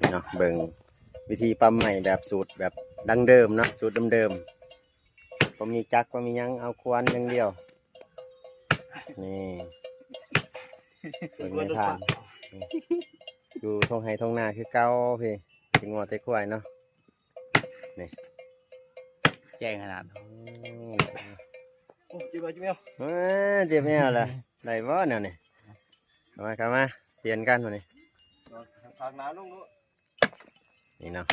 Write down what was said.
ນີ້ເນາະ ເບິ່ງວິທີປ້ຳໄມ້ແບບສູດແບບດັ້ງເດີມເນາະ ສູດເດີມໆ ບໍ່ມີຈັກບໍ່ມີຫຍັງ ເອົາຄວານຢ່າງດຽວ. ນີ້ ເບິ່ງແມ່ທ່ານ ຢູ່ທົ່ງໄຮ່ທົ່ງນາຄືເກົ່າພີ້ ເຕະງົວເຕະຄວາຍເນາະ. ນີ້ ແຈ້ງຂະໜາດ ອືມ ໂອ້ ເຈັບແອວ ເຈັບແອວ ເອີ ເຈັບແອວລະ ໄດ້ບໍ່ແນວນີ້? ເຂົ້າມາ ເຂົ້າມາ ປ່ຽນກັນບາດນີ້ ທາງໜ້າລົງໂລດ. ນີ້ເນາະ